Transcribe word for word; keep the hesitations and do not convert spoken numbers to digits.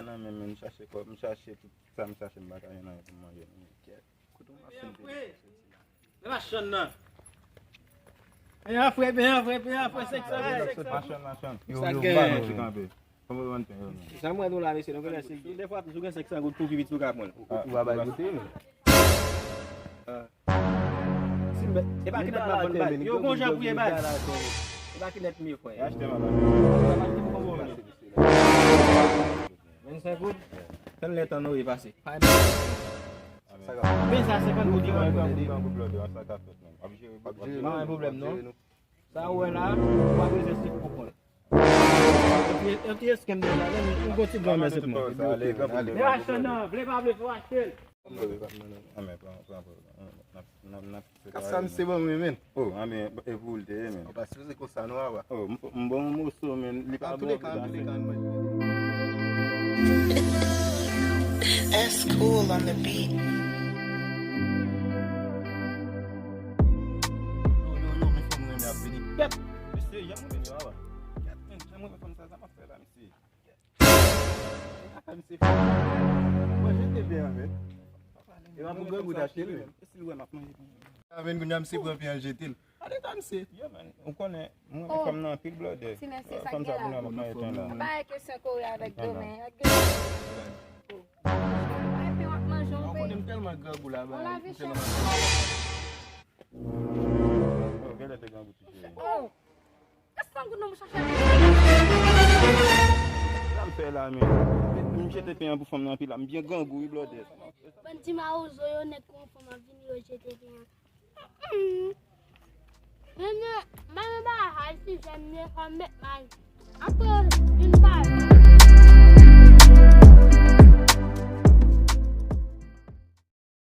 Nan men, men, m chache kòb, m chache tout sa m chache, m pa ka jwenn anyen pou m manje. Kèt. Kote w machann te? Men machann nan. Peye an frè, peye an frè, peye an frè, senk san goud, senk san goud. Machann, machann. Yo, yo, yo, yo, yo, yo, yo, yo. Sa m wè nou la, mesye, nou genlè se. Sou de fwa, sou gen senk san goud pou vivit, sou ka pran. Ou, ou pa bay goute, men. Ah. Si m, e pa kinèt m ap vann baz. Yo gon jan pou ye baz. E pa kinèt m ye, frè. Achte m ap achte. Vennsenk goud? Tann lè tan nou ye pase. Men sa senkant goud li pran. Pa gen pwoblèm, non. Sa ou wè la, ou pa bezwen se pou kont. Yon ti, yon ti eskenm de la, men ou gon ti granmè sèlman. Men achte nan, vle pa vle, fò achte l. Kap sa misye ban mwen, men. Oh, anben, e pou l te ye, men. Ou pa sipoze konsa, non, papa. Oh, m, m bon yon moso, men, li pa bon. Antouka, antouka, mwen. S Cool on the beat. Yo, yo, yo, men fanm renmen ap vini pèp. Mesye, jan mwen vini, papa. Gad, men, jan mwen fanm sa, sa m ap fè la, mesye. Mwen jete byen an, men. E pa pou grangou t achte l, men. E si l wè m ap manje byen. A, men, kounye a misye pran pye an jete l. Gade ta misye. Yo, men, ou konnen, mwen renmen fanm nan anpil, blòdè. Ti mesye sa gen la. Fanm sa pou nou ap manje tan la. Pa gen kesyon kore avèk domen. Avèk domen. Ay, pen w ap manje, w konnen m tèlman grangou la, ba. On lave chè. Oh, genlè te grangou ti jere. Oh. Kè san goud nan bouch an chè. Sa m fè la, men. M jete pen an pou fanm nan anpil la. M byen grangou, wi, blòdè. Bann ti mawozo yo nèt kon fanm ap vini, yo jete pen an. Men, men, men, men, bagay, si jèm ye, fò m met may. Apre, vin bay.